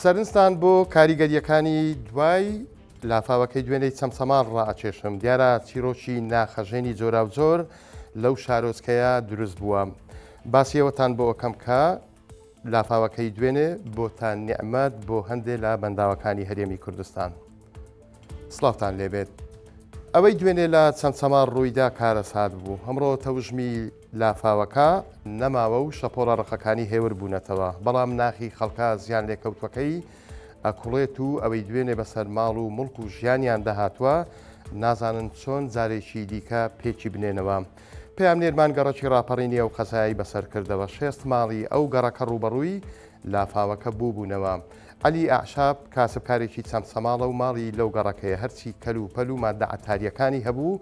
سەرنجتان بۆ کاریگەرییەکانی دوای لافاوەکەی دوێنێی چەمچەماڵ ڕائەکێشم، دیارە چیرۆکی ناخهەژێنی جۆراوجۆر لەو شارۆچکەیە دروست بووە. باسی ئەوەتان بۆ ئەکەم کە لافاوەکەی دوێنێ بۆتە نیعمەت بۆ هەندێ لە بەنداوەکانی هەرێمی کوردستان. سڵاوتان لێبێت. ئەوەی دوێنێ لە چەمچەماڵ ڕوویدا کارەسات بوو. ئەمڕۆ تەوژمی لافاوەکە نەماوە و شەپۆڵە ڕەقەکانی هێور بوونەتەوە، بەڵام ناخی خەڵکە زیانلێکەوتووەکەی ئەکوڵێت و ئەوەی دوێنێ بەسەر ماڵ و موڵک و ژیانیاندا هاتووە، نازانن چۆن جارێکی دیکە پێکی بنێنەوە. پەیامنێرمان گەڕەکی ڕاپەڕینی ئەو قەزایەی بەسەر کردەوە، شێست ماڵی ئەو گەڕەکە ڕووبەڕووی لافاوەکە بووبوونەوە. عەلی ئەعشاب، کاسبکارێکی چەمچەماڵە و ماڵی لەو گەڕەکەیە، هەرچی کەلوپەل و ماددە عەتارییەکانی هەبوو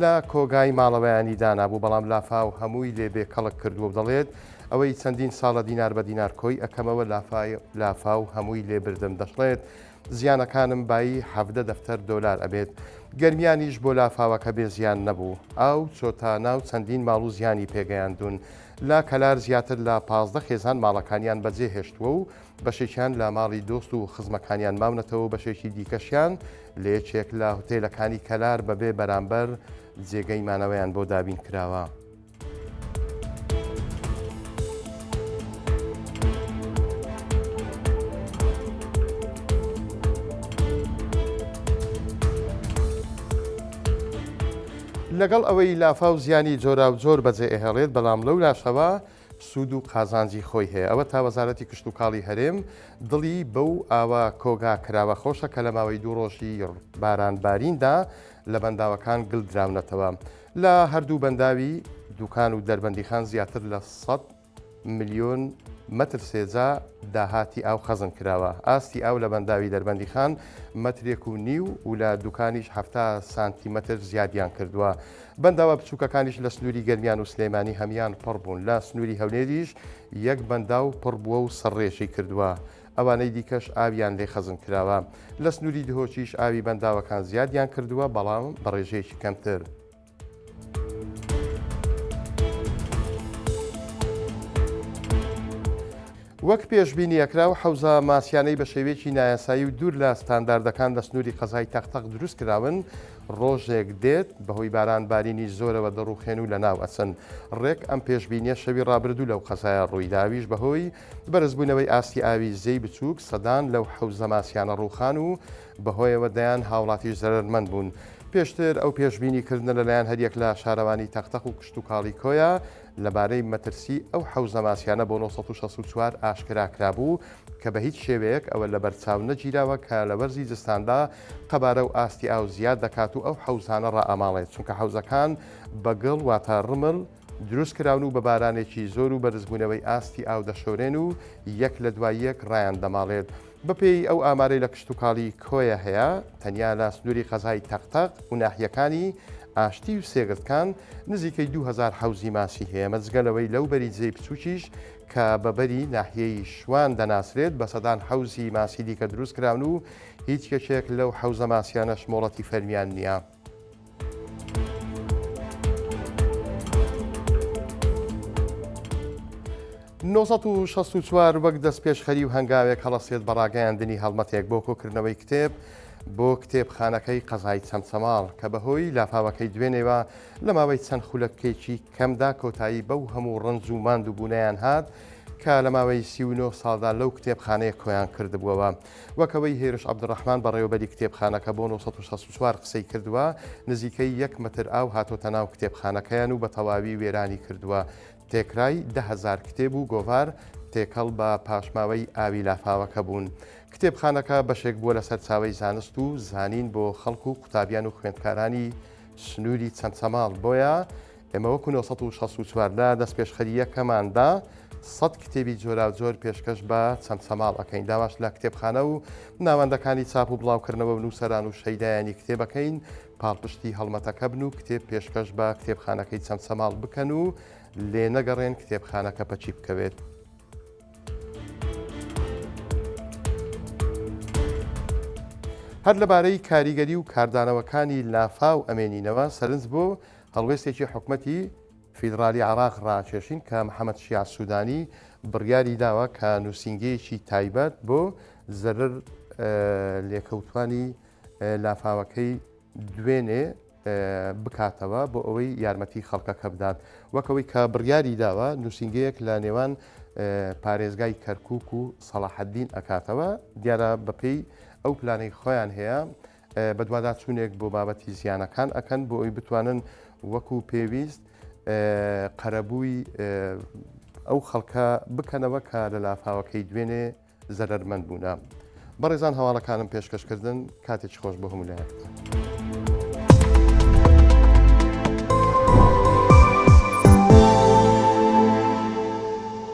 لە کۆگای ماڵەوەیانی دانابوو، بەڵام لافاو هەمووی لێ بێ کەڵک کردووە و دەڵێت، ئەوەی چەندین ساڵە دینار بە دینار کۆی ئەکەمەوە لافاو هەمووی لێ بردم. دەشڵێت، زیانەکانم بایی 17 دەفتەر دۆلار ئەبێت. گەرمیانیش بۆ لافاوەکە بێ زیان نەبوو. ئاو چۆتە ناو چەندین ماڵ و زیانی پێگەیاندوون. لە کەلار زیاتر لە 15 خێزان ماڵەکانیان بەجێهێشتووە و بەشێکیان لە ماڵی دۆست و خزمەکانیان ماونەتەوە و بەشێکی دیکەشیان لە یەکێک لە هوتێلەکانی کەلار بەبێ بەرامبەر جێگەی مانەوەیان بۆ دابین کراوە. لەگەڵ ئەوەی لافاو زیانی جۆراوجۆر بەجێ ئەهێڵێت، بەڵام لەولاشەوە سوود و قازانجی خۆی هەیە. ئەوەتا وەزارەتی کشتوکاڵی هەرێم دڵی بەو ئاوە کۆگا کراوە خۆشە کە لە ماوەی دوو ڕۆژی باران باریندا لە بەنداوەکان گل دراونەتەوە. لە هەردوو بەنداوی دوکان و دەربەندیخان زیاتر لە 100 ملیۆن مەتر سێجا داهاتی ئاو خەزن کراوە. ئاستی ئاو لە بەنداوی دەربەندیخان مەترێک و نیو و لە دوکانیش 70 سانتیمەتر زیادیان کردووە. بەنداوە بچووکەکانیش لە سنووری گەرمیان و سلێمانی هەمیان پڕ بوون، لە سنووری هەولێریش یەک بەنداو پڕ بووە و سەرڕێژی کردووە، ئەوانەی دیکەش ئاویان لێ خەزن کراوە. لە سنووری دهۆکیش ئاوی بەنداوەکان زیادیان کردووە، بەڵام بە ڕێژەیەکی کەمتر. وەک پێشبینی ئەکرا ئەو حەوزە ماسیانەی بە شێوەیەکی نایاسایی و دوور لە ستانداردەکان لە سنووری قەزای تەقتەق دروست کراون، ڕۆژێک دێت بەهۆی باران بارینی زۆرەوە دەڕووخێن و لەناو ئەچن. ڕێک ئەم پێشبینیە شەوی ڕابردوو لەو قەزایە ڕوویدا، ئەویش بەهۆی بەرزبوونەوەی ئاستی ئاوی زێی بچووک سەدان لەو حەوزە ماسیانە ڕووخان و بەهۆیەوە دەیان هاوڵاتیش زەرەرمەند بوون. پێشتر ئەو پێشبینی کردنە لەلایەن هەریەک لە شارەوانی تەقتەق و کشتوکاڵی کۆیە لەبارەی مەترسی ئەو حەوزە ماسیانە بۆ 964 ئاشکرا کرابوو کە بە هیچ شێوەیەک ئەوە لەبەرچاو نەگیراوە کە لە وەرزی زستاندا قەبارە و ئاستی ئاو زیاد دەکات و ئەو حەوزانە ڕائەماڵێت چونکە حەوزەکان بە گڵ واتە ڕمل دروست کراون و بە بارانێکی زۆر و بەرزبوونەوەی ئاستی ئاو دەشۆرێن و یەک لە دوای یەک ڕایان دەماڵێت. بەپێی ئەو ئامارەی لە کشتوکاڵی کۆیە هەیە، تەنیا لە سنووری قەزای تەقتەق و ناحیەکانی ئاشتی و سێگردکان نزیکەی 2000 حەوزی ماسی هەیە، ئەمە جگە لەوەی لەو بەری زێی بچووکیش کە بە بەری ناحیەی شوان دەناسرێت بە سەدان حەوزی ماسی دیکە دروست کراون و هیچ یەکێک لەو حەوزە ماسیانەش مۆڵەتی فەرمیان نییە. 964 وەک دەستپێشخەری و هەنگاوێک هەڵەسێت بە ڕاگەیاندنی هەڵمەتێک بۆ کۆکردنەوەی کتێب بۆ کتێبخانەکەی قەزای چەمچەماڵ کە بەهۆی لافاوەکەی دوێنێوە لە ماوەی چەند خولەکێکی کەمدا کۆتایی بەو هەموو ڕەنج و ماندووبوونەیان هات کە لە ماوەی 39 ساڵدا لەو کتێبخانەیە کۆیان کردبووەوە. وەک ئەوەی هێرش عەبدولڕەحمان بەڕێوەبەری کتێبخانەکە بۆ 964 قسەی کردووە، نزیکەی یەک مەتر ئاو هاتۆتە ناو کتێبخانەکەیان و بە تەواوی وێرانی کردووە، تێکرای 10,000 کتێب و گۆڤار تێکەڵ بە پاشماوەی ئاوی لافاوەکە بوون. کتێبخانەکە بەشێک بووە لە سەرچاوەی زانست و زانین بۆ خەڵک و قوتابیان و خوێندکارانی سنووری چەمچەماڵ، بۆیە ئێمە وەکو 964 لە دەستپێشخەرییەکەماندا سەد کتێبی جۆراوجۆر پێشکەش بە چەمچەماڵ ئەکەین، داواش لە کتێبخانە و ناوەندەکانی چاپ و بڵاوکردنەوە و نووسەران و شەیدایانی کتێب ئەکەین پاڵپشتی هەڵمەتەکە بن و کتێب پێشکەش بە کتێبخانەکەی چەمچەماڵ بکەن و لێنەگەڕێن کتێبخانەکە پەکی بکەوێت. هەر لەبارەی کاریگەری و کاردانەوەکانی لافاو ئەمێنینەوە سەرنج بۆ هەڵوێستێکی حکومەتی فیدڕالی عێراق ڕاکێشین کە محەمەد شیاع سودانی بڕیاری داوە کە نووسینگەیەکی تایبەت بۆ. زەرەر لێکەوتوانی لافاوەکەی دوێنێ بکاتەوە بۆ ئەوەی یارمەتی خەڵکەکە بدات وەک ئەوەی کە بڕیاری داوە نووسینگەیەک لە نێوان پارێزگای کەرکک و سەڵاحەدین ئەکاتەوە دیارە بەپێی ئەو پلانەی خۆیان هەیە بەدواداچوونێک بۆ بابەتی زیانەکان ئەکەن بۆ ئەوی بتوانن وەکو پێویست قەرەبووی ئەو خەڵکە بکەنەوە کە لە لافاوەکەی دوێنێ زەرەرمەند بوونە. بەڕێزان هەواڵەکانم پێشکەش کردن کاتێکی خۆش بۆ هەموو لایەکتان.